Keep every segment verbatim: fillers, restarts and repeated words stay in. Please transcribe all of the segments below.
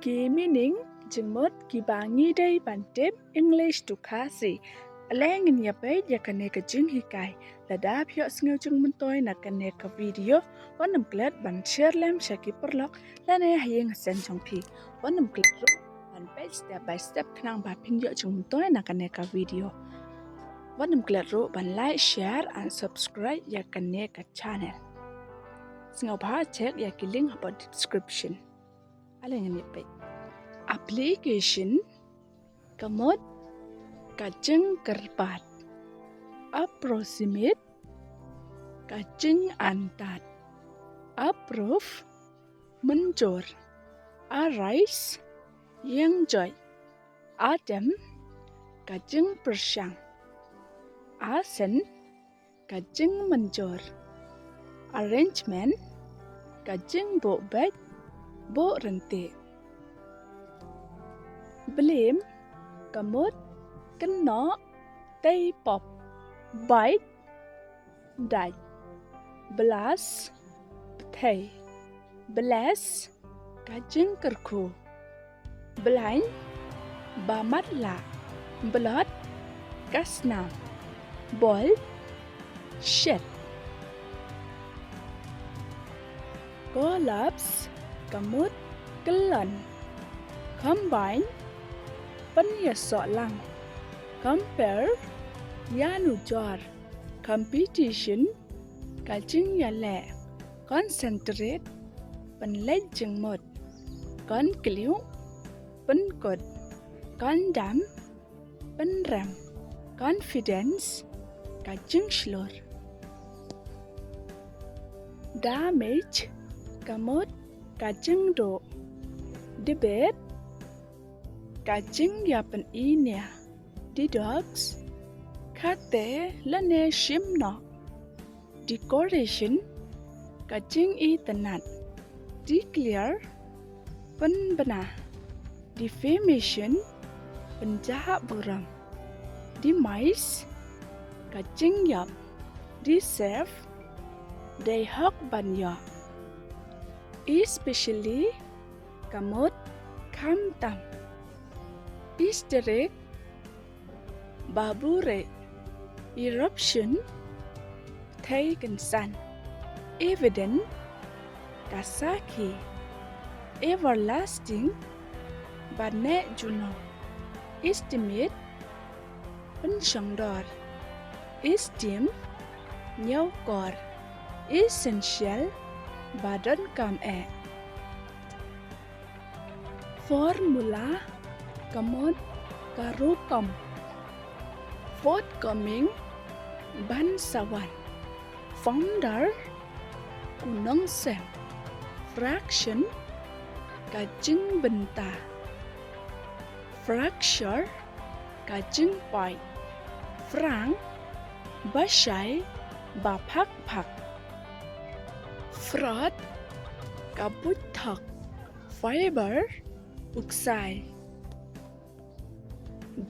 Ki meaning jingmut kiba ngi dei ban tip English to Khasi. Ale ngin ïa peit ïa kane ka jinghikai. Lada phi ïohsngew jingmyntoi na kane ka video, wat nym klet ban share lem sha ki paralok lane ha ïing ha sem jong phi. Wat nym klet ruh ban peit step by step khnang ba phin ïoh jingmyntoi na kane ka video. Wat nym klet ruh ban like, share and subscribe ïa kane ka channel. Sngewbha check ïa ki link hapoh description. Ale ngin ïa peit. Application, ka mut ka jingkyrpad. Approximate, ka jingantad. Approve, mynjur. Arise, ïeng joit. Attempt, ka jingpyrshang. Assent, ka jingmynjur. Arrangement, ka jingbuh beit, buh ryntih. Blame, ka mut kynnoh, tei pop. Bite, dait. Blast, bthei. Bless, ka jingkyrkhu. Blind, ba matlah. Blot, ka snam. Boil, shet. Collapse, ka mut kyllon. Combine, pynïasoh lang. Compare, ïanujor. Competition, ka jingïaleh. Concentrate, pynleit jingmut. Conclude, pynkut. Condemn, pynrem. Confidence, ka jingshlur. Damage, ka mut ka jingduh. Debate, ka jingïapyninia. Deduct, khatte lane shim noh. Decoration, ka jingitynnad. Declare, pynbna. Defamation, pynjah burom. Demise, ka jingïap. Deserve, dei hok ban ïoh. Especially, ka mut khamtam. Hysteric, ba buhrieh. Eruption, bthei kynsan. Evident, ka sakhi. Everlasting, ba neh junom. Estimate, pynshongdor. Esteem, ñiewkor. Essential, ba donkam eh. Formula, ka mut ka rukom. Forthcoming, ban sa wan. Founder, u nongsem. Fraction, ka jingbynta. Fracture, ka jingpait. Frank, ba shai, ba phak phak. Fraud, ka buit thok. Fiber, u ksai.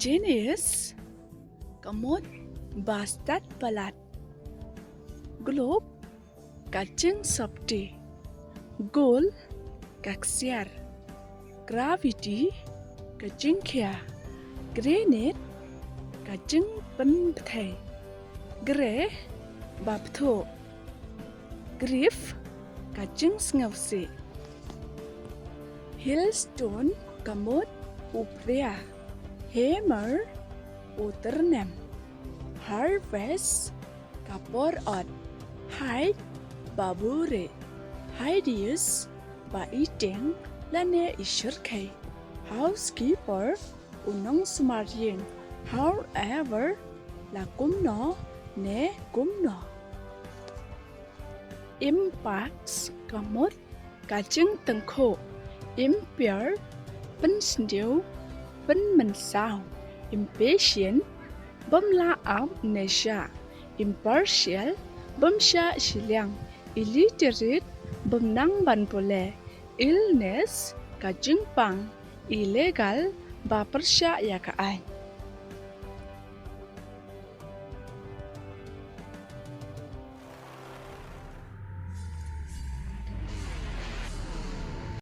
Genius, ka mut ba stad palat. Globe, ka jingsopti. Goal, ka ksiar. Gravity, ka jingkhia. Granite, ka jingpynbthei. Grey, ba bthuh. Grief, ka jingsngewsih. Hailstone, ka mut u phria. Hammer, u tyrnem. Harvest, ka por ot. Hide, ba buhrieh. Hideous, ba iting lane ishyrkhei. Housekeeper, u nongsumar ïing. However, la kumno ne kumno. Impacts, ka mut ka jingtyngkhuh. Impair, pynsniew, pynmynsaw. Impatient, bym lah ap ne shah. Impartial, bym shah shiliang. Illiterate, bym nang ban pule. Illness, ka jingpang. Illegal, ba pyrshah ïa ka aiñ.